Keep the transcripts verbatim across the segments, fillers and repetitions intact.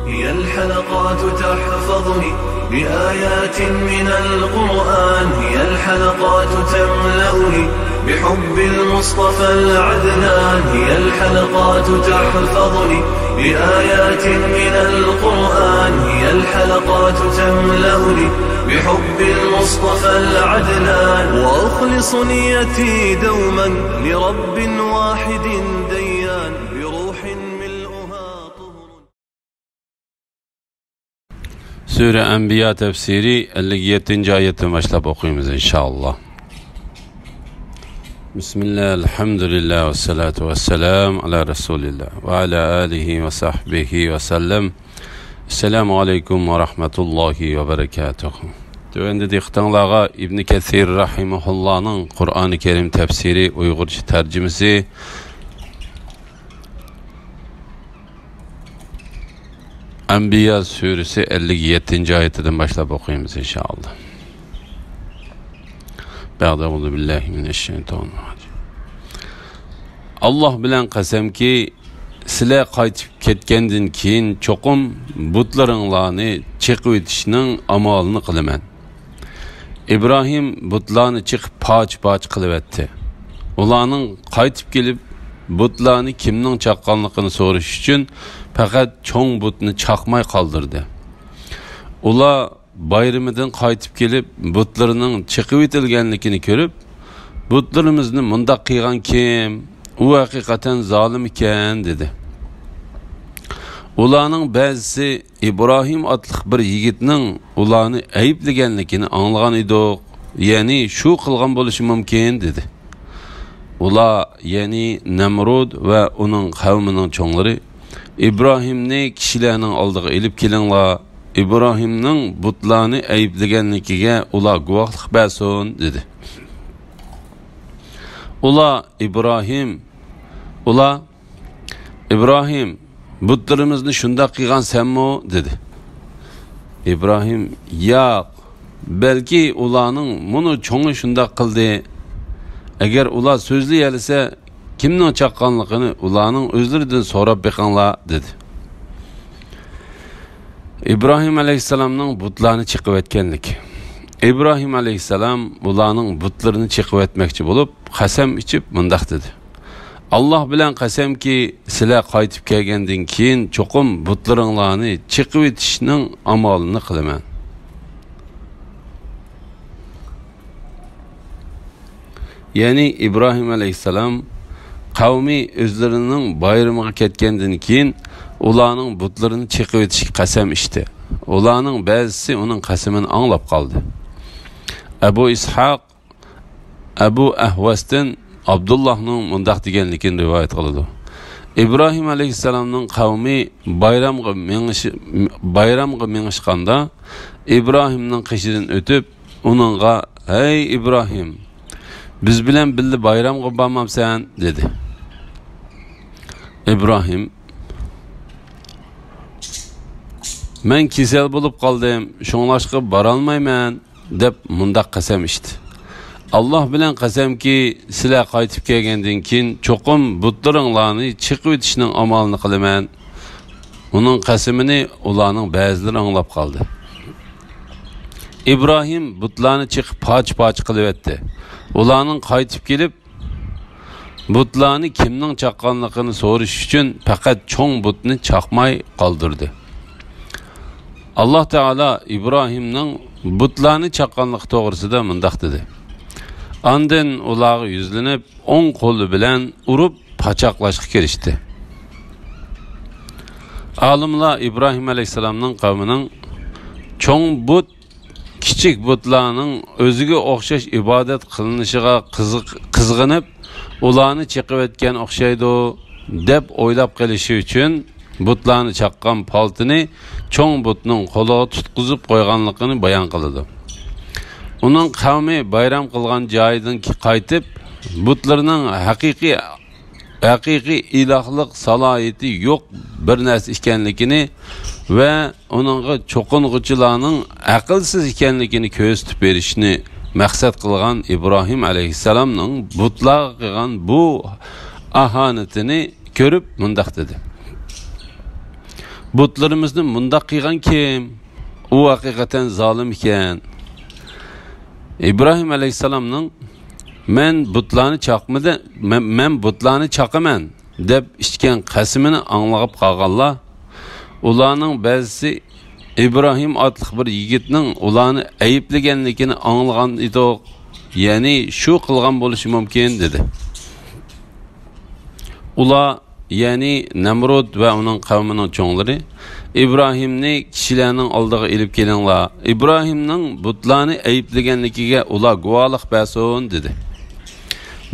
هي الحلقات تحفظني بآيات من القرآن، هي الحلقات تملأني بحب المصطفى العدنان، هي الحلقات تحفظني بآيات من القرآن، هي الحلقات تملأني بحب المصطفى العدنان، وأخلص نيتي دوما لرب واحد ديان، بروح ملؤها طهر. سۈرە ئەنبىيا تەپسىرى ئەللىك يەتتىنچى ئايەتتىن باشلاپ ئوقۇيمىز، ئىنشائاللا. بىسمىللا، ئەلھەمدۇلىللا، ۋەسسالاتۇ ۋەسسالامۇ ئەلا رەسۇلىللا ۋە ئەلا ئالىھى ۋە سەھبىھى ۋەسەللەم. ئەسسالامۇ ئەلەيكۇم ۋە رەھمەتۇللاھى ۋە بەرەكاتۇھۇ. تۆۋەندە دىققىتىڭلارغا ئىبنى كەسىر رەھىمەھۇللانىڭ قۇرئانى كەرىم تەپسىرى ئۇيغۇرچە تەرجىمىسى، ئەنبىيا سۈرىسى ئەللىك يەتتىنچى ئايىتىدىن باشلاپ ئوقۇيمىز، ئىنشائاللا. بەئدە، ئەئۇزۇ بىللاھى مىنەششەيتانىررەجىم. ئاللاھ بىلەن قەسەمكى، سىلەر قايتىپ كەتكەندىن كېيىن چوقۇم بۇتلىرىڭلارنى چېقىۋېتىشنىڭ ئامالىنى قىلىمەن. ئىبراھىم بۇتلارنى چېقىپ پارچە-پارچە قىلىۋەتتى. ئۇلارنىڭ قايتىپ كېلىپ بۇتلارنى كىمنىڭ چاققانلىقىنى سورىشى ئۈچۈن پەقەت چوڭ بۇتنى چاقماي قالدۇردى. ئۇلار بايرىمىدىن قايتىپ كېلىپ بۇتلىرىنىڭ چېقىۋېتىلگەنلىكىنى كۆرۈپ، «بۇتلىرىمىزنى مۇنداق قىلغان كىم؟ ئۇ ھەقىقەتەن زالىم ئىكەن» دېدى. ئۇلارنىڭ بەزىسى، «ئىبراھىم ئاتلىق بىر يىگىتنىڭ ئۇلارنى ئەيىبلىگەنلىكىنى ئاڭلىغان ئىدۇق، يەنى شۇ قىلغان بولۇشى مۇمكىن» دېدى. ئۇلار، يەنى نەمرۇد ۋە ئۇنىڭ قەۋمىنىڭ چوڭلىرى، ئىبراھىمنى كىشىلەرنىڭ ئالدىغا ئېلىپ كېلىڭلار، ئىبراھىمنىڭ بۇتلارنى ئەيىبلىگەنلىكىگە ئۇلار گۇۋاھلىق بەرسۇن دېدى. ئۇلار، ئىبراھىم، ئۇلار، «ئىبراھىم، بۇتلىرىمىزنى شۇنداق قىلغان سەنمۇ؟» دېدى. ئىبراھىم، «ياق، بەلكى ئۇلارنىڭ مۇنۇ چوڭى شۇنداق قىلدى. ئەگەر ئۇلار سۆزلىيەلىسە، كىمنىڭ چاققانلىقىنى ئۇلارنىڭ ئۆزلىرىدىن سوراپ بېقىڭلار» دېدى. ئىبراھىم ئەلەيھىسسالامنىڭ بۇتلارنى چېقىۋەتكەنلىكى. ئىبراھىم ئەلەيھىسسالام ئۇلارنىڭ بۇتلىرىنى چېقىۋەتمەكچى بولۇپ، قەسەم ئىچىپ مۇنداق دېدى: «ئاللاھ بىلەن قەسەمكى، سىلەر قايتىپ كەلگەندىن كېيىن چوقۇم بۇتلىرىڭلارنى چېقىۋېتىشنىڭ ئامالىنى قىلىمەن.» يەنى ئىبراھىم ئەلەيھىسسالام قەۋمى ئۆزلىرىنىڭ بايرىمىغا كەتكەندىن كېيىن ئۇلارنىڭ بۇتلىرىنى چېقىۋېتىشكە قەسەم ئىچتى. ئۇلارنىڭ بەزىسى ئۇنىڭ قەسىمىنى ئاڭلاپ قالدى. ئەبۇ ئىسھاق ئەبۇ ئەھۋەستىن ئابدۇللاھنىڭ مۇنداق دېگەنلىكىنى رىۋايەت قىلىدۇ: ئىبراھىم ئەلەيھىسسالامنىڭ قەۋمى بايرامغا مېڭىشى، بايرامغا مېڭىشقاندا، ئىبراھىمنىڭ قېشىدىن ئۆتۈپ، ئۇنىڭغا، «ھەي ئىبراھىم، بىز بىلەن بىللە بايرامغا بارمامسەن؟» دېدى. ئىبراھىم، «مەن كېسەل بولۇپ قالدىم، شۇڭلاشقا بارالمايمەن» دەپ مۇنداق قەسەم ئىچتى: «ئاللاھ بىلەن قەسەمكى، سىلەر قايتىپ كەلگەندىن كېيىن چوقۇم بۇتلىرىڭلارنى چېقىۋېتىشنىڭ ئامالىنى قىلىمەن.» ئۇنىڭ قەسىمىنى ئۇلارنىڭ بەزىلىرى ئاڭلاپ قالدى. ئىبراھىم بۇتلارنى چېقىپ پارچە-پارچە قىلىۋەتتى. ئۇلارنىڭ قايتىپ كېلىپ، بۇتلارنى كىمنىڭ چاققانلىقىنى سورىشى ئۈچۈن پەقەت چوڭ بۇتنى چاقماي قالدۇردى. ئاللاھ تائالا ئىبراھىمنىڭ بۇتلارنى چاققانلىقى توغرىسىدا مۇنداق دېدى: ئاندىن ئۇلارغا يۈزلىنىپ، ئوڭ قولى بىلەن ئۇرۇپ پاچاقلاشقا كىرىشتى. ئالىملار ئىبراھىم ئەلەيھىسسالامنىڭ قەۋمىنىڭ چوڭ بۇت، كىچىك بۇتلارنىڭ ئۆزىگە ئوخشاش ئىبادەت قىلىنىشىغا قىزىق-، قىزغىنىپ، ئۇلارنى چېقىۋەتكەن ئوخشايدۇ، دەپ ئويلاپ قېلىشى ئۈچۈن، بۇتلارنى چاققان پالتىنى چوڭ بۇتنىڭ قولىغا تۇتقۇزۇپ قويغانلىقىنى بايان قىلىدۇ. ئۇنىڭ قەۋمى بايرام قىلغان جايىدىن قايتىپ، بۇتلىرىنىڭ ھەقىقىي، ھەقىقىي ئىلاھلىق سالاھىيىتى يوق بىر نەرسە ئىكەنلىكىنى ۋە ئۇنىڭغا چوقۇنغۇچىلارنىڭ ئەقىلسىز ئىكەنلىكىنى كۆرسىتىپ بېرىشنى مەقسەت قىلغان ئىبراھىم ئەلەيھىسسالامنىڭ بۇتلارغا قىلغان بۇ ئاھانىتىنى كۆرۈپ مۇنداق دېدى: بۇتلىرىمىزنى مۇنداق قىلغان كىم؟ ئۇ ھەقىقەتەن زالىم ئىكەن. ئىبراھىم ئەلەيھىسسالامنىڭ «مەن بۇتلارنى چاقمىدى-، مەن، مەن بۇتلارنى چاقىمەن» دەپ ئىچكەن قەسىمىنى ئاڭلاپ قالغانلار، ئۇلارنىڭ بەزىسى ئىبراھىم ئاتلىق بىر يىگىتنىڭ ئۇلارنى ئەيىبلىگەنلىكىنى ئاڭلىغان ئىدۇق، يەنى شۇ قىلغان بولۇشى مۇمكىن، دېدى. ئۇلار، يەنى نەمرۇد ۋە ئۇنىڭ قەۋمىنىڭ چوڭلىرى، ئىبراھىمنى كىشىلەرنىڭ ئالدىغا ئېلىپ كېلىڭلار، ئىبراھىمنىڭ بۇتلارنى ئەيىبلىگەنلىكىگە ئۇلار گۇۋاھلىق بەرسۇن، دېدى.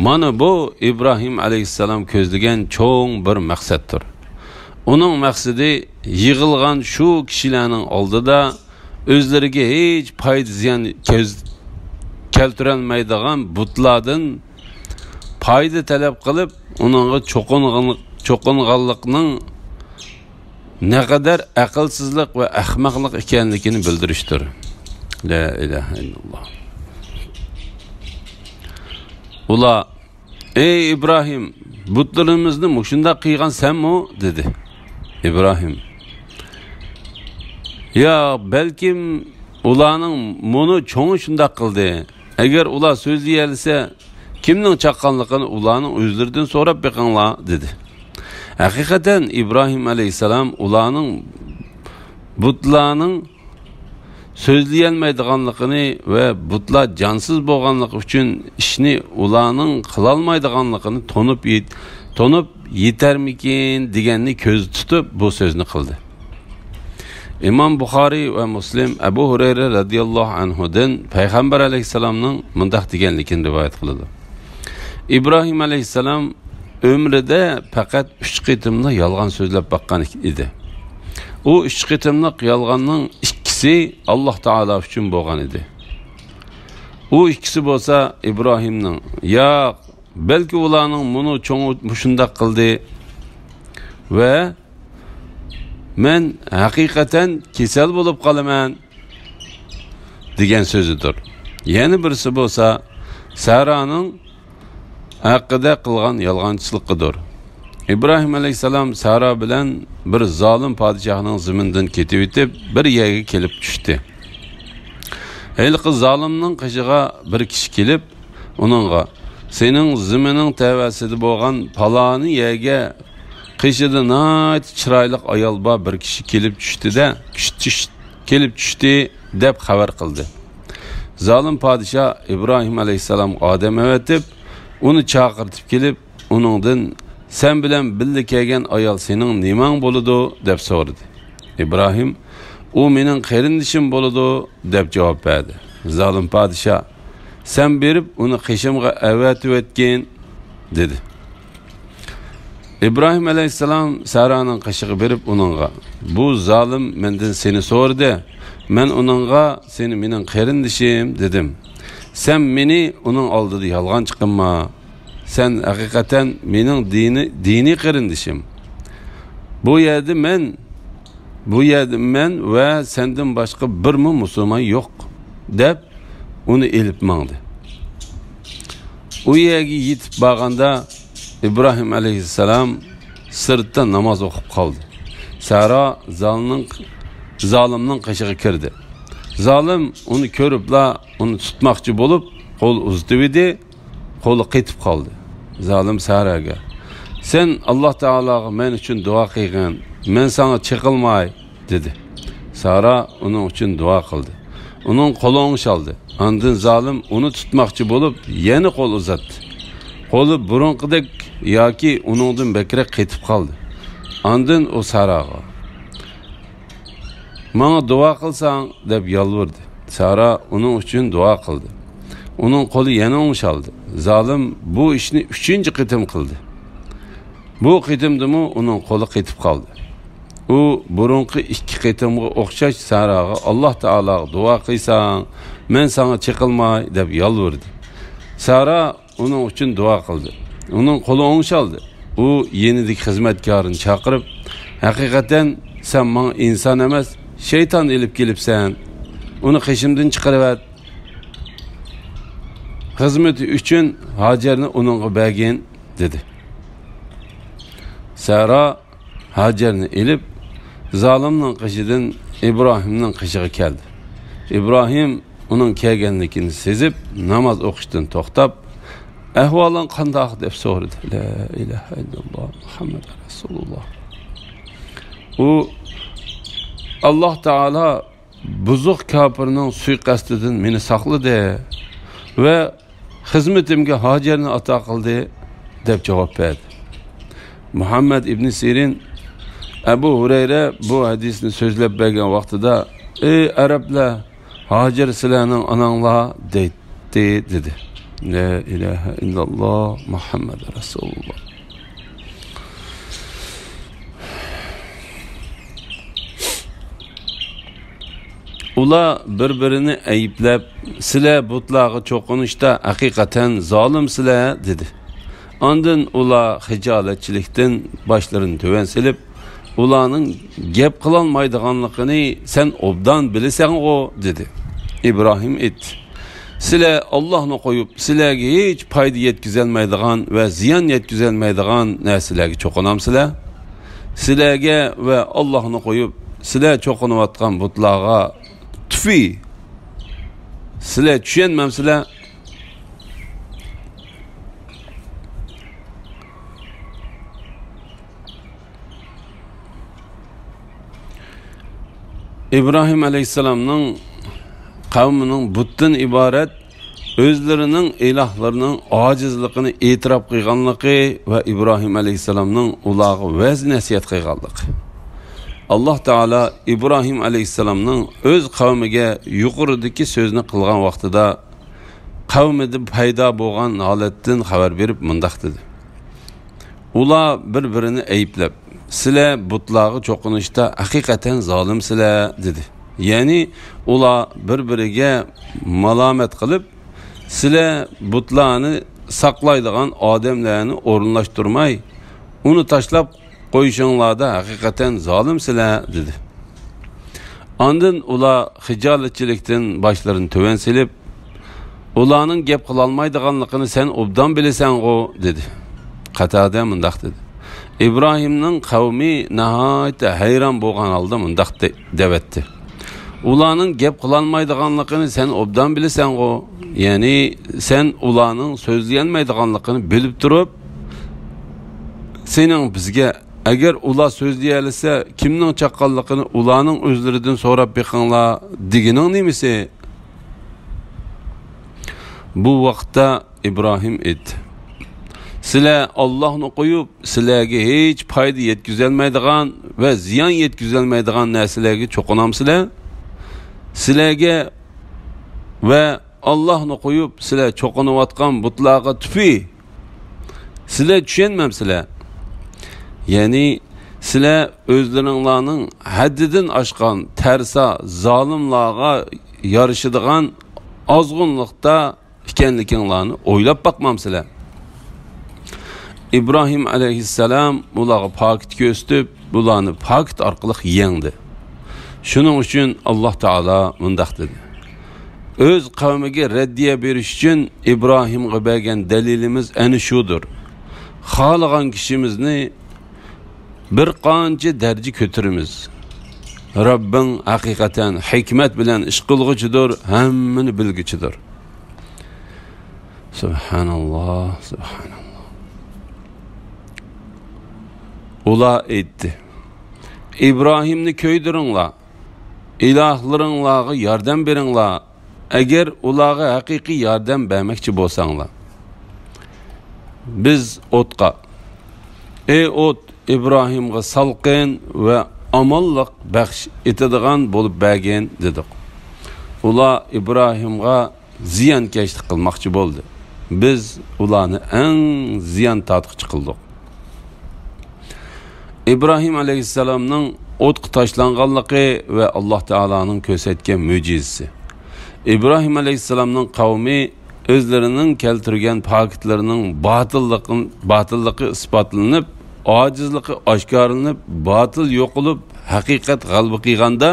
مانا بۇ ئىبراھىم ئەلەيھىسسالام كۆزلىگەن چوڭ بىر مەقسەتتۇر. ئۇنىڭ مەقسىتى يىغىلغان شۇ كىشىلەرنىڭ ئالدىدا ئۆزلىرىگە ھېچ پايدا زىيان كۆز-، كەلتۈرەلمەيدىغان بۇتلاردىن پايدا تەلەپ قىلىپ، ئۇنىڭغا چوقۇنغان-، چوقۇنغانلىقنىڭ نەقەدەر ئەقىلسىزلىق ۋە ئەخمەقلىق ئىكەنلىكىنى بىلدۈرۈشتۇر. لا ئىلاھە ئىللاللا. ئۇلار، «ئەي ئىبراھىم، بۇتلىرىمىزنى مۇشۇنداق قىلغان سەنمۇ؟» دېدى. ئىبراھىم، «ياق، بەلكىم ئۇلارنىڭ مۇنۇ چوڭى شۇنداق قىلدى. ئەگەر ئۇلار سۆزلىيەلىسە، كىمنىڭ چاققانلىقىنى ئۇلارنىڭ ئۆزلىرىدىن سوراپ بېقىڭلار» دېدى. ھەقىقەتەن ئىبراھىم ئەلەيھىسسالام ئۇلارنىڭ، بۇتلارنىڭ سۆزلىيەلمەيدىغانلىقىنى ۋە بۇتلار جانسىز بولغانلىقى ئۈچۈن ئىشنى ئۇلارنىڭ قىلالمايدىغانلىقىنى تونۇپ يېت-، تونۇپ يېتەرمىكىن دېگەننى كۆزدە تۇتۇپ بۇ سۆزنى قىلدى. ئىمام بۇخارىي ۋە مۇسلىم ئەبۇ ھۇرەيرە رەزىياللاھۇ ئەنھۇدىن پەيغەمبەر ئەلەيھىسسالامنىڭ مۇنداق دېگەنلىكىنى رىۋايەت قىلىدۇ. ئىبراھىم ئەلەيھىسسالام ئۆمرىدە پەقەت ئۈچ قېتىملا يالغان سۆزلەپ باققان ئىدى. ئۇ ئۈچ قېتىملىق يالغاننىڭ ئىككىسى ئاللاھ تائالا ئۈچۈن بولغان ئىدى. ئۇ ئىككىسى بولسا ئىبراھىمنىڭ، «ياق، بەلكى ئۇلارنىڭ مۇنۇ چوڭى مۇشۇنداق قىلدى» ۋە «مەن ھەقىقەتەن كېسەل بولۇپ قالىمەن» دېگەن سۆزىدۇر. يەنە بىرسى بولسا سەرانىڭ ھەققىدە قىلغان يالغانچىلىقىدۇر. ئىبراھىم ئەلەيھىسسالام سارا بىلەن بىر زالىم پادىشاھنىڭ زېمىنىدىن كېتىۋېتىپ، بىر يەرگە كېلىپ چۈشتى. ھېلىقى زالىمنىڭ قېشىغا بىر كىشى كېلىپ، ئۇنىڭغا، «سېنىڭ زېمىنىڭ تەۋەسىدە بولغان پالانى يەرگە قېشىدا ناھايىتى چىرايلىق ئايال بار بىر كىشى كېلىپ چۈشتى-دە، چۈش-، كېلىپ چۈشتى» دەپ خەۋەر قىلدى. زالىم پادىشاھ ئىبراھىم ئەلەيھىسسالامغا ئادەم ئەۋەتىپ، ئۇنى چاقىرتىپ كېلىپ، ئۇنىڭدىن، «سەن بىلەن بىللە كەلگەن ئايال سېنىڭ نېمەڭ بولىدۇ؟» دەپ سورىدى. ئىبراھىم، «ئۇ مېنىڭ قېرىندىشىم بولىدۇ» دەپ جاۋاب بەردى. زالىم پادىشاھ، «سەن بېرىپ ئۇنى قېشىمغا ئەۋەتىۋەتكىن» دېدى. ئىبراھىم ئەلەيھىسسالام سارانىڭ قېشىغا بېرىپ ئۇنىڭغا، «بۇ زالىم مەندىن سېنى سورىدى. مەن ئۇنىڭغا، سېنى مېنىڭ قېرىندىشىم دېدىم. سەن مېنى ئۇنىڭ ئالدىدا يالغانچى قىلما. سەن ھەقىقەتەن مېنىڭ دىنىي، دىنىي قېرىندىشىم. بۇ يەردە مەن، بۇ يەردە مەن ۋە سەندىن باشقا بىرمۇ مۇسۇلمان يوق» دەپ، ئۇنى ئېلىپ ماڭدى. ئۇ يەرگە يېتىپ بارغاندا، ئىبراھىم ئەلەيھىسسالام سىرتتا ناماز ئوقۇپ قالدى. سارا زالنىڭ، زالىمنىڭ قېشىغا كىردى. زالىم ئۇنى كۆرۈپلا، ئۇنى تۇتماقچى بولۇپ، قول ئۇزىتىۋىدى، قولى قېتىپ قالدى. زالىم ساراگە، «سەن ئاللاھ تائالاغا مەن ئۈچۈن دۇئا قىلغىن، مەن ساڭا چېقىلماي» دېدى. سارا ئۇنىڭ ئۈچۈن دۇئا قىلدى. ئۇنىڭ قولى ئوڭشالدى. ئاندىن زالىم ئۇنى تۇتماقچى بولۇپ، يەنە قول ئۇزاتتى. قولى بۇرۇنقىدەك ياكى ئۇنىڭدىن بەكرەك قېتىپ قالدى. ئاندىن ئۇ ساراغا، «ماڭا دۇئا قىلساڭ» دەپ يالۋۇردى. سارا ئۇنىڭ ئۈچۈن دۇئا قىلدى. ئۇنىڭ قولى يەنە ئوڭشالدى. زالىم بۇ ئىشنى ئۈچىنچى قېتىم قىلدى. بۇ قېتىمدىمۇ ئۇنىڭ قولى قېتىپ قالدى. ئۇ بۇرۇنقى ئىككى قېتىمغا ئوخشاش ساراغا، «ئاللاھ تائالاغا دۇئا قىلساڭ، مەن ساڭا چېقىلماي» دەپ يالۋۇردى. سارا ئۇنىڭ ئۈچۈن دۇئا قىلدى. ئۇنىڭ قولى ئوڭشالدى. ئۇ يېنىدىكى خىزمەتكارىنى چاقىرىپ، «ھەقىقەتەن سەن ماڭا ئىنسان ئەمەس، شەيتان ئېلىپ كېلىپسەن. ئۇنى قېشىمدىن چىقىرىۋەت. خىزمىتى ئۈچۈن ھاجەرنى ئۇنىڭغا بەرگىن» دېدى. سارا ھاجەرنى ئېلىپ، زالىمنىڭ قېشىدىن ئىبراھىمنىڭ قېشىغا كەلدى. ئىبراھىم ئۇنىڭ كەلگەنلىكىنى سېزىپ، ناماز ئوقۇشتىن توختاپ، «ئەھۋالىڭ قانداق؟» دەپ سورىدى. لا ئىلاھە ئىللاللا، مۇھەممەد رەسۇلۇللا. ئۇ، «ئاللاھ تائالا بۇزۇق كاپىرنىڭ سۇيىقەستىدىن مېنى ساقلىدى ۋە خىزمىتىمگە ھاجەرنى ئاتا قىلدى» دەپ جاۋاب بەردى. مۇھەممەد ئىبنى سىرىن، ئەبۇ ھۇرەيرە بۇ ھەدىسنى سۆزلەپ بەرگەن ۋاقتىدا، «ئەي ئەرەبلەر، ھاجەر سىلەرنىڭ ئاناڭلار دەيتتى» دېدى. لا ئىلاھە ئىللاللا، مۇھەممەد رەسۇلۇللا. ئۇلار بىر-بىرىنى ئەيىبلەپ، «سىلەر بۇتلارغا چوقۇنۇشتا ھەقىقەتەن زالىمسىلەر» دېدى. ئاندىن ئۇلار خىجالەتچىلىكتىن باشلىرىنى تۆۋەن سېلىپ، «ئۇلارنىڭ گەپ قىلالمايدىغانلىقىنى سەن ئوبدان بىلىسەنغۇ؟» دېدى. ئىبراھىم ئېيتتى، «سىلەر ئاللاھنى قويۇپ، سىلەرگە ھېچ پايدا يەتكۈزەلمەيدىغان ۋە زىيان يەتكۈزەلمەيدىغان نەرسىلەرگە چوقۇنامسىلەر؟ سىلەرگە ۋە ئاللاھنى قويۇپ، سىلەر چوقۇنۇۋاتقان بۇتلارغا تۈفى! سىلەر چۈشەنمەمسىلەر؟» ئىبراھىم ئەلەيھىسسالامنىڭ قەۋمىنىڭ بۇتتىن ئىبارەت ئۆزلىرىنىڭ ئىلاھلىرىنىڭ ئاجىزلىقىنى ئېتىراپ قىلغانلىقى ۋە ئىبراھىم ئەلەيھىسسالامنىڭ ئۇلارغا ۋەز-نەسىھەت قىلغانلىقى. ئاللاھ تائالا ئىبراھىم ئەلەيھىسسالامنىڭ ئۆز قەۋمىگە يۇقىرىدىكى سۆزنى قىلغان ۋاقتىدا، قەۋمىدە پەيدا بولغان ھالەتتىن خەۋەر بېرىپ مۇنداق دېدى: «ئۇلار بىر-بىرىنى ئەيىبلەپ، سىلەر بۇتلارغا چوقۇنۇشتا ھەقىقەتەن زالىمسىلەر» دېدى. يەنى ئۇلار بىر-بىرىگە مالامەت قىلىپ، «سىلەر بۇتلارنى ساقلايدىغان ئادەملەرنى ئورۇنلاشتۇرماي، ئۇنى تاشلاپ قويۇشۇڭلاردا ھەقىقەتەن زالىمسىلەر» دېدى. ئاندىن ئۇلار خىجالەتچىلىكتىن باشلىرىنى تۆۋەن سېلىپ، «ئۇلارنىڭ گەپ قىلالمايدىغانلىقىنى سەن ئوبدان بىلىسەنغۇ؟» دېدى. قاتادە مۇنداق دېدى: «ئىبراھىمنىڭ قەۋمى ناھايىتى ھەيران بولغان ھالدا مۇنداق دە-، دەۋەتتى: ئۇلارنىڭ گەپ قىلالمايدىغانلىقىنى سەن ئوبدان بىلىسەنغۇ؟ يەنى سەن ئۇلارنىڭ سۆزلىيەلمەيدىغانلىقىنى بىلىپ تۇرۇپ، سېنىڭ بىزگە، ئەگەر ئۇلار سۆزلىيەلىسە، كىمنىڭ چاققانلىقىنى ئۇلارنىڭ ئۆزلىرىدىن سوراپ بېقىڭلار دېگىنىڭ نېمىسى؟» بۇ ۋاقىتتا ئىبراھىم ئېيتتى: «سىلەر ئاللاھنى قويۇپ، سىلەرگە ھېچ پايدا يەتكۈزەلمەيدىغان ۋە زىيان يەتكۈزەلمەيدىغان نەرسىلەرگە چوقۇنامسىلەر؟ سىلەرگە ۋە ئاللاھنى قويۇپ، سىلەر چوقۇنۇۋاتقان بۇتلارغا تۈفى! سىلەر چۈشەنمەمسىلەر؟ يەنى سىلەر ئۆزلىرىڭلارنىڭ ھەددىدىن ئاشقان تەرسا زالىملارغا يارىشىدىغان ئازغۇنلۇقتا ئىكەنلىكىڭلارنى ئويلاپ باقمامسىلەر؟» ئىبراھىم ئەلەيھىسسالام ئۇلارغا پاكىت كۆرسىتىپ، بۇلارنى پاكىت ئارقىلىق يەڭدى. شۇنىڭ ئۈچۈن ئاللاھ تائالا مۇنداق دېدى: «ئۆز قەۋمىگە رەددىيە بېرىش ئۈچۈن ئىبراھىمغا بەرگەن دەلىلىمىز ئەنە شۇدۇر. خالىغان كىشىمىزنى بىر قانچە دەرىجە كۆتۈرىمىز. رەببىڭ ھەقىقەتەن ھېكمەت بىلەن ئىش قىلغۇچىدۇر، ھەممىنى بىلگۈچىدۇر.» سۇبھاناللاھ، سۇبھاناللاھ. ئۇلار ئېيتتى: «ئىبراھىمنى كۆيدۈرۈڭلار، ئىلاھلىرىڭلارغا ياردەم بېرىڭلار، ئەگەر ئۇلارغا ھەقىقىي ياردەم بەرمەكچى بولساڭلار.» بىز ئوتقا: «ئەي ئوت، ئىبراھىمغا سالقىن ۋە ئامانلىق بەخش ئېتىدىغان بولۇپ بەرگىن» دېدۇق. ئۇلار ئىبراھىمغا زىيانكەشلىك قىلماقچى بولدى. بىز ئۇلارنى ئەڭ زىيان تارتقۇچى قىلدۇق. ئىبراھىم ئەلەيھىسسالامنىڭ ئوتقا تاشلانغانلىقى ۋە ئاللاھ تائالانىڭ كۆرسەتكەن مۆجىزىسى. ئىبراھىم ئەلەيھىسسالامنىڭ قەۋمى ئۆزلىرىنىڭ كەلتۈرگەن پاكىتلىرىنىڭ باتىللىقىن-، باتىللىقى ئىسپاتلىنىپ، ئاجىزلىقى ئاشكارىلىنىپ، باتىل يوقىلىپ، ھەقىقەت غەلىبە قىلغاندا،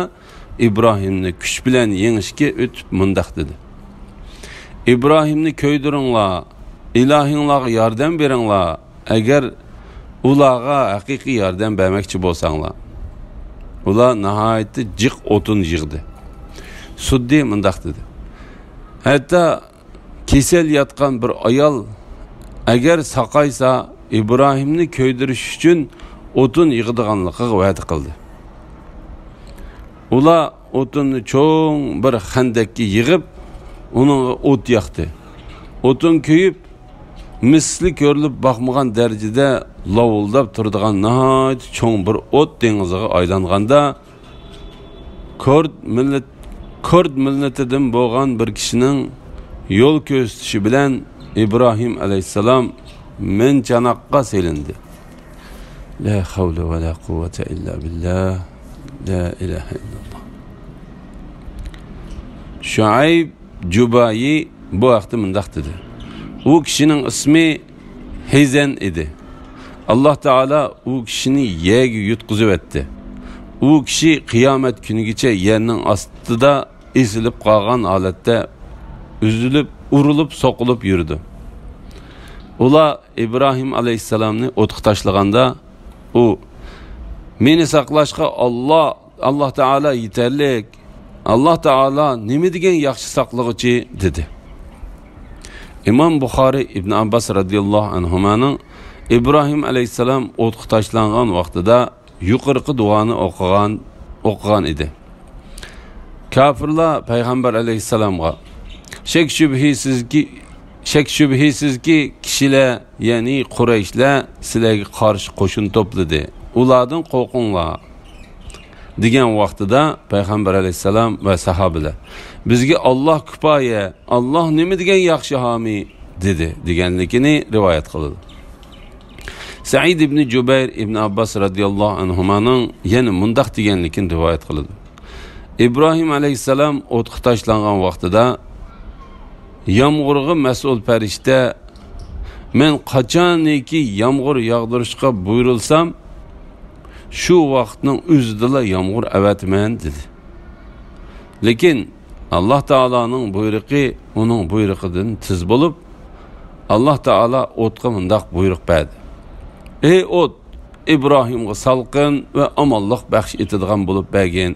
ئىبراھىمنى كۈچ بىلەن يېڭىشكە ئۆتۈپ مۇنداق دېدى: «ئىبراھىمنى كۆيدۈرۈڭلار، ئىلاھىڭلارغا ياردەم بېرىڭلار، ئەگەر ئۇلارغا ھەقىقىي ياردەم بەرمەكچى بولساڭلار.» ئۇلار ناھايىتى جىق ئوتۇن يىغدى. سۇددى مۇنداق دېدى: ھەتتا كېسەل ياتقان بىر ئايال ئەگەر ساقايسا، ئىبراھىمنى كۆيدۈرۈش ئۈچۈن ئوتۇن يىغىدىغانلىقىغا ۋەدە قىلدى. ئۇلار ئوتۇننى چوڭ بىر خەندەككە يىغىپ، ئۇنىڭغا ئوت ياقتى. ئوتۇن كۆيۈپ، مىسلى كۆرۈلۈپ باقمىغان دەرىجىدە لاۋۇلداپ تۇرىدىغان ناھايىتى چوڭ بىر ئوت دېڭىزىغا ئايلانغاندا، كورد مىللەت-، كورد مىللىتىدىن بولغان بىر كىشىنىڭ يول كۆرسىتىشى بىلەن ئىبراھىم ئەلەيھىسسالام مىنچاناققا سېلىندى. لا حول ولا قوة إلا بالله. لا إله إلا الله. شۇئەيب جۇبايى بۇ ھەقتە مۇنداق دېدى: ئۇ كىشىنىڭ ئىسمى ھېزەن ئىدى. ئاللاھ تائالا ئۇ كىشىنى يەرگە يۇتقۇزۇۋەتتى. ئۇ كىشى قىيامەت كۈنىگىچە يەرنىڭ ئاستىدا ئېسىلىپ قالغان ھالەتتە ئۈزۈلۈپ، ئۇرۇلۇپ، سوقۇلۇپ يۈرىدۇ. ئۇلار ئىبراھىم ئەلەيھىسسالامنى ئوتقا تاشلىغاندا، ئۇ: مېنى ساقلاشقا ئاللاھ، ئاللاھ تائالا يېتەرلىك. ئاللاھ تائالا نېمە دېگەن ياخشى ساقلىغۇچى، دېدى. ئىمام بۇخارىي ئىبن ئابباس رەزىياللاھۇ ئەنھۇمانىڭ ئىبراھىم ئەلەيھىسسالام ئوتقا تاشلانغان ۋاقتىدا يۇقىرىقى دۇئانى ئوقۇغان، ئوقۇغان ئىدى. كاپىرلار پەيغەمبەر ئەلەيھىسسالامغا: شەك-شۈبھىسىزكى، شەك-شۈبھىسىزكى كىشىلەر، يەنى قۇرەيشلەر سىلەرگە قارشى قوشۇن توپلىدى. ئۇلاردىن قورقۇڭلار، دېگەن ۋاقتىدا پەيغەمبەر ئەلەيھىسسالام ۋە ساھابىلەر: بىزگە ئاللاھ كۇپايە، ئاللاھ نېمە دېگەن ياخشى ھامىي، دېدى، دېگەنلىكىنى رىۋايەت قىلىدۇ. سەئىد ئىبنى جۇبەير ئىبنى ئابباس رەزىياللاھۇ ئەنھۇمانىڭ يەنە مۇنداق دېگەنلىكىنى رىۋايەت قىلىدۇ: ئىبراھىم ئەلەيھىسسالام ئوتقا تاشلانغان ۋاقتىدا يامغۇرغا مەسئۇل پەرىشتە: مەن قاچانكى يامغۇر ياغدۇرۇشقا بۇيرۇلسام، شۇ ۋاقىتنىڭ ئۆزىدىلا يامغۇر ئەۋەتىمەن، دېدى. لېكىن ئاللاھ تائالانىڭ بۇيرۇقى ئۇنىڭ بۇيرۇقىدىن تېز بولۇپ، ئاللاھ تائالا ئوتقا مۇنداق بۇيرۇق بەردى: ئەي ئوت، ئىبراھىمغا سالقىن ۋە ئامانلىق بەخش ئېتىدىغان بولۇپ بەرگىن.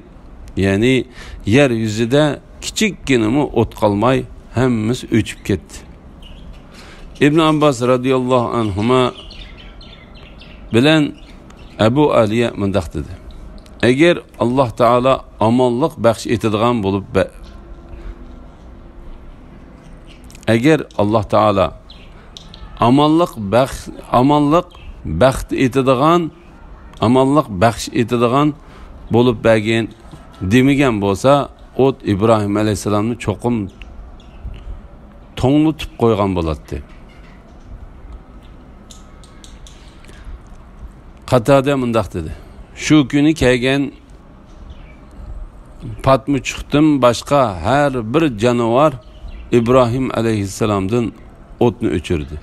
يەنى يەر يۈزىدە كىچىككىنىمۇ ئوت قالماي، ھەممىسى ئۆچۈپ كەتتى. ئىبن ئابباس رەزىياللاھۇ ئەنھۇما بىلەن ئەبۇ ئالىيە مۇنداق دېدى: ئەگەر ئاللاھ تائالا ئامانلىق بەخش ئېتىدىغان بولۇپ بە-، ئەگەر ئاللاھ تائالا ئامانلىق بەخ-، ئامانلىق بەخت ئېتىدىغان، ئامانلىق بەخش ئېتىدىغان بولۇپ بەرگىن دېمىگەن بولسا، ئوت ئىبراھىم ئەلەيھىسسالامنى چوقۇم توڭلىتىپ قويغان بولاتتى. قاتادە مۇنداق دېدى: شۇ كۈنى كەلگەن پاتمىچۇقتىن باشقا ھەر بىر جانىۋار ئىبراھىم ئەلەيھىسسالامدىن ئوتنى ئۆچۈردى.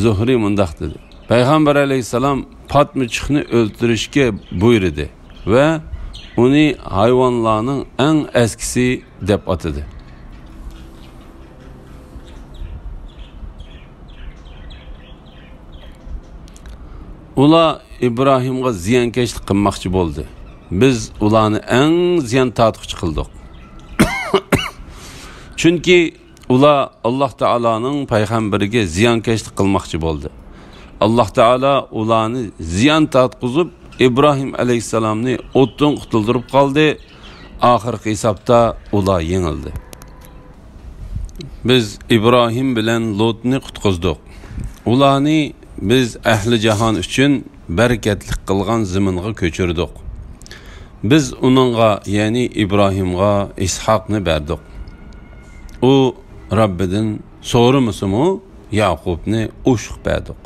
زۇھرى مۇنداق دېدى: پەيغەمبەر ئەلەيھىسسالام پاتمىچۇقنى ئۆلتۈرۈشكە بۇيرۇدى ۋە ئۇنى ھايۋانلارنىڭ ئەڭ ئەسكىسى دەپ ئاتىدى. ئۇلار ئىبراھىمغا زىيانكەشلىك قىلماقچى بولدى. بىز ئۇلارنى ئەڭ زىيان تارتقۇچى قىلدۇق. چۈنكى ئۇلار ئاللاھ تائالانىڭ پەيغەمبىرىگە زىيانكەشلىك قىلماقچى بولدى. ئاللاھ تائالا ئۇلارنى زىيان تارتقۇزۇپ، ئىبراھىم ئەلەيھىسسالامنى ئوتتىن قۇتۇلدۇرۇپ قالدى. ئاخىرقى ھېسابتا ئۇلار يېڭىلدى. بىز ئىبراھىم بىلەن لۇتنى قۇتقۇزدۇق. ئۇلارنى بىز ئەھلى جاھان ئۈچۈن بەرىكەتلىك قىلغان زېمىنغا كۆچۈردۇق. بىز ئۇنىڭغا، يەنى ئىبراھىمغا ئىسھاقنى بەردۇق. ئۇ رەببىدىن سورىمىسىمۇ، ياقۇبنى ئوشۇق بەردۇق.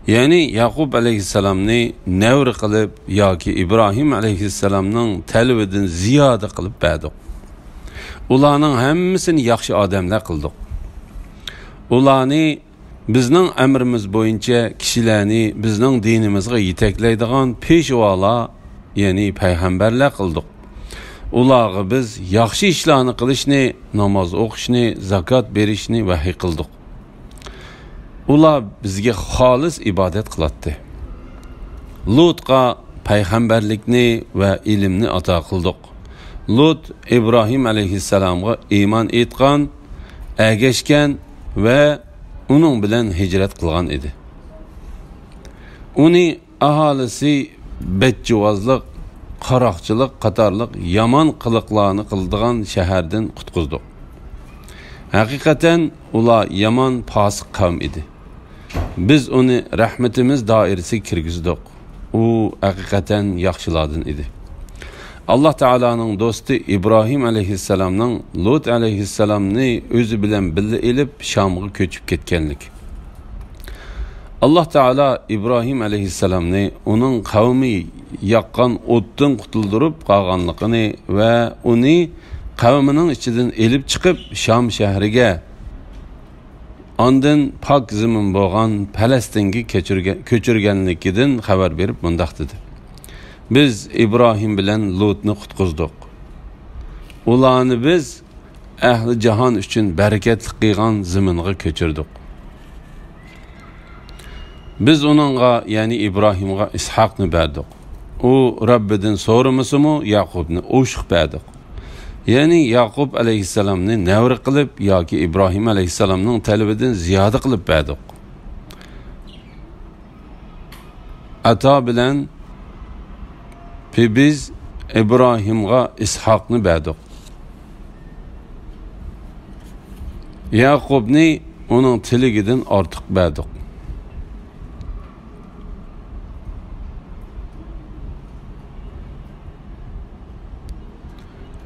يەنى ياقۇب ئەلەيھىسسالامنى نەۋرە قىلىپ ياكى ئىبراھىم ئەلەيھىسسالامنىڭ تەلىپىدىن زىيادە قىلىپ بەردۇق. ئۇلارنىڭ ھەممىسىنى ياخشى ئادەملەر قىلدۇق. ئۇلارنى بىزنىڭ ئەمرىمىز بويىچە كىشىلەرنى بىزنىڭ دىنىمىزغا يېتەكلەيدىغان پېشۋالار، يەنى پەيغەمبەرلەر قىلدۇق. ئۇلارغا بىز ياخشى ئىشلارنى قىلىشنى، ناماز ئوقۇشنى، زاكات بېرىشنى ۋەھىي قىلدۇق. ئۇلار بىزگە خالىس ئىبادەت قىلاتتى. لۇتقا پەيغەمبەرلىكنى ۋە ئىلىمنى ئاتا قىلدۇق. لۇت ئىبراھىم ئەلەيھىسسالامغا ئىمان ئېيتقان، ئەگەشكەن ۋە ئۇنىڭ بىلەن ھىجرەت قىلغان ئىدى. ئۇنى ئاھالىسى بەتجۇۋازلىق، قاراقچىلىق قاتارلىق يامان قىلىقلارنى قىلىدىغان شەھەردىن قۇتقۇزدۇق. ھەقىقەتەن ئۇلار يامان پاسىق قەۋم ئىدى. بىز ئۇنى رەھمىتىمىز دائىرىسىگە كىرگۈزدۇق. ئۇ ھەقىقەتەن ياخشىلاردىن ئىدى. ئاللا تائالانىڭ دوستى ئىبراھىم ئەلەيھىسسالامنىڭ لۇت ئەلەيھىسسالامنى ئۆزى بىلەن بىللە ئېلىپ شامغا كۆچۈپ كەتكەنلىكى. ئاللا تائالا ئىبراھىم ئەلەيھىسسالامنى ئۇنىڭ قەۋمى ياققان ئوتتىن قۇتۇلدۇرۇپ قالغانلىقىنى ۋە ئۇنى قەۋمىنىڭ ئىچىدىن ئېلىپ چىقىپ شام شەھىرىگە، ئاندىن پاك زېمىن بولغان پەلەستىنگە كەچۈرگە-، كۆچۈرگەنلىكىدىن خەۋەر بېرىپ مۇنداق دېدى: بىز ئىبراھىم بىلەن لۇتنى قۇتقۇزدۇق. ئۇلارنى بىز ئەھلى جاھان ئۈچۈن بەرىكەتلىك قىلغان زېمىنغا كۆچۈردۇق. بىز ئۇنىڭغا، يەنى ئىبراھىمغا ئىسھاقنى بەردۇق. ئۇ رەببىدىن سورىمىسىمۇ، ياقۇبنى ئوشۇق بەردۇق. يەنى ياقۇب ئەلەيھىسسالامنى نەۋرە قىلىپ ياكى ئىبراھىم ئەلەيھىسسالامنىڭ تەلىپىدىن زىيادە قىلىپ بەردۇق. ئاتا بىلەن پىبىز ئىبراھىمغا ئىسھاقنى بەردۇق. ياقۇبنى ئۇنىڭ تىلىكىدىن ئارتۇق بەردۇق.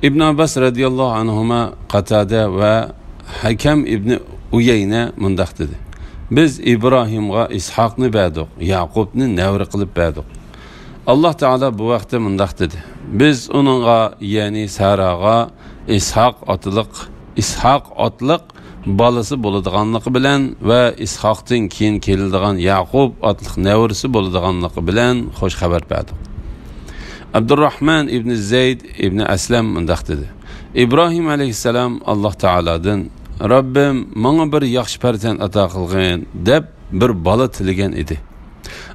ئىبن ئابباس رەزىياللاھۇ ئەنھۇما، قاتادە ۋە ھەكەم ئىبنى ئۇيەينە مۇنداق دېدى: بىز ئىبراھىمغا ئىسھاقنى بەردۇق، ياقۇبنى نەۋرە قىلىپ بەردۇق. ئاللا تائالا بۇ ھەقتە مۇنداق دېدى: بىز ئۇنىڭغا، يەنى ساراغا ئىسھاق ئاتلىق، ئىسھاق ئاتلىق بالىسى بولىدىغانلىقى بىلەن ۋە ئىسھاقتىن كېيىن كېلىدىغان ياقۇب ئاتلىق نەۋرىسى بولىدىغانلىقى بىلەن خۇش خەۋەر بەردۇق. ئابدۇرراھمان ئىبنى زەيد ئىبنى ئەسلەم مۇنداق دېدى: ئىبراھىم ئەلەيھىسسالام ئاللا تائالادىن، رەببىم، ماڭا بىر ياخشى پەرزەنت ئاتا قىلغىن، دەپ بىر بالا تىلىگەن ئىدى.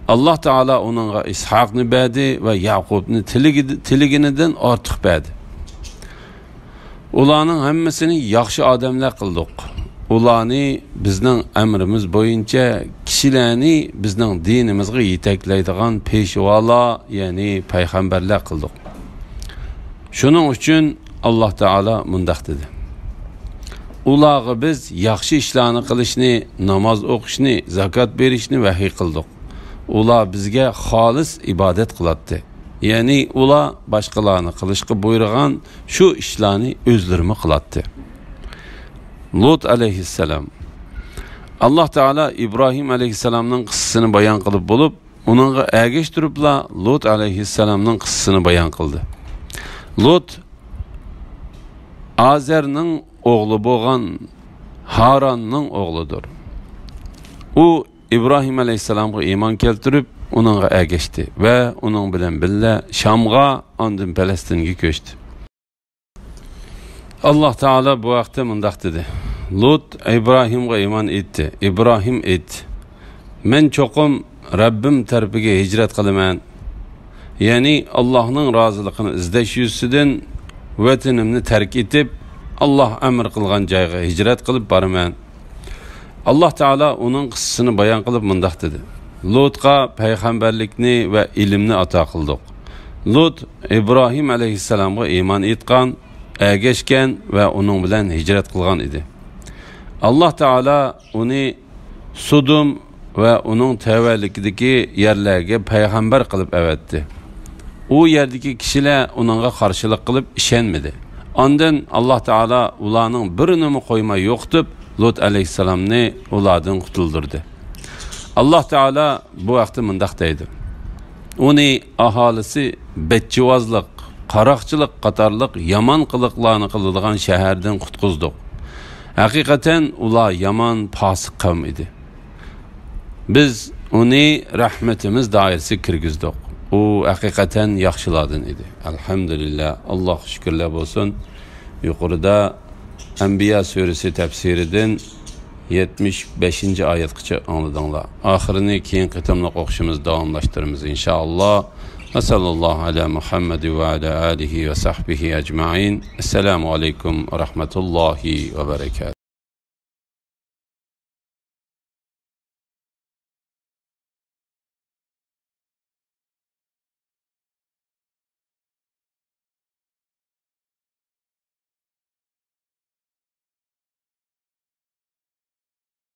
ئاللا تائالا ئۇنىڭغا ئىسھاقنى بەردى ۋە ياقۇبنى تىلىگى-، تىلىگىنىدىن ئارتۇق بەردى. ئۇلارنىڭ ھەممىسىنى ياخشى ئادەملەر قىلدۇق. ئۇلارنى بىزنىڭ ئەمرىمىز بويىچە كىشىلەرنى بىزنىڭ دىنىمىزغا يېتەكلەيدىغان پېشۋالار، يەنى پەيغەمبەرلەر قىلدۇق. شۇنىڭ ئۈچۈن ئاللا تائالا مۇنداق دېدى: ئۇلارغا بىز ياخشى ئىشلارنى قىلىشنى، ناماز ئوقۇشنى، زاكات بېرىشنى ۋەھىي قىلدۇق. ئۇلار بىزگە خالىس ئىبادەت قىلاتتى. يەنى ئۇلار باشقىلارنى قىلىشقا بۇيرۇغان شۇ ئىشلارنى ئۆزلىرىمۇ قىلاتتى. لۇت ئەلەيھىسسالام. ئاللا تائالا ئىبراھىم ئەلەيھىسسالامنىڭ قىسسىسىنى بايان قىلىپ بولۇپ، ئۇنىڭغا ئەگەشتۈرۈپلا لۇت ئەلەيھىسسالامنىڭ قىسسىسىنى بايان قىلدى. لۇت ئازەرنىڭ ئوغلى بولغان ھاراننىڭ ئوغلىدۇر. ئۇ ئىبراھىم ئەلەيھىسسالامغا ئىمان كەلتۈرۈپ، ئۇنىڭغا ئەگەشتى ۋە ئۇنىڭ بىلەن بىللە شامغا، ئاندىن پەلەستىنگە كۆچتى. ئاللا تائالا بۇ ھەقتە مۇنداق دېدى: لۇت ئىبراھىمغا ئىمان ئېيتتى. ئىبراھىم ئېيتتى: مەن چوقۇم رەببىم تەرىپىگە ھىجرەت قىلىمەن. يەنى ئاللانىڭ رازىلىقىنى ئىزدەش يۈزىسىدىن ۋەتىنىمنى تەرك ئېتىپ، ئاللا ئەمر قىلغان جايغا ھىجرەت قىلىپ بارىمەن. ئاللا تائالا ئۇنىڭ قىسسىسىنى بايان قىلىپ مۇنداق دېدى: لۇتقا پەيغەمبەرلىكنى ۋە ئىلىمنى ئاتا قىلدۇق. لۇت ئىبراھىم ئەلەيھىسسالامغا ئىمان ئېيتقان، ئەگەشكەن ۋە ئۇنىڭ بىلەن ھىجرەت قىلغان ئىدى. ئاللا تائالا ئۇنى سۇدۇم ۋە ئۇنىڭ تەۋەلىكىدىكى يەرلەرگە پەيغەمبەر قىلىپ ئەۋەتتى. ئۇ يەردىكى كىشىلەر ئۇنىڭغا قارشىلىق قىلىپ ئىشەنمىدى. ئاندىن ئاللا تائالا ئۇلارنىڭ بىرىنىمۇ قويماي يوقىتىپ، لۇت ئەلەيھىسسالامنى ئۇلاردىن قۇتۇلدۇردى. ئاللا تائالا بۇ ھەقتە مۇنداق دەيدۇ: ئۇنى ئاھالىسى بەتجىۋازلىق، قاراقچىلىق قاتارلىق يامان قىلىقلارنى قىلىدىغان شەھەردىن قۇتقۇزدۇق. ھەقىقەتەن ئۇلار يامان پاسىق قەۋم ئىدى. بىز ئۇنى رەھمىتىمىز دائىرىسىگە كىرگۈزدۇق. ئۇ ھەقىقەتەن ياخشىلاردىن ئىدى. ئەلھەمدۇلىللا، ئاللاغا شۈكۈرلەر بولسۇن. يۇقىرىدا ئەنبىيا سۈرىسى تەپسىرىدىن يەتمىش بەشىنچى ئايەتكىچە ئاڭلىدىڭلار. ئاخىرىنى كېيىنكى قېتىملىق ئوقۇشىمىز داۋاملاشتۇرىمىز، ئىنشائاللا. وصلى الله على محمد وعلى آله وصحبه أجمعين. السلام عليكم ورحمة الله وبركاته.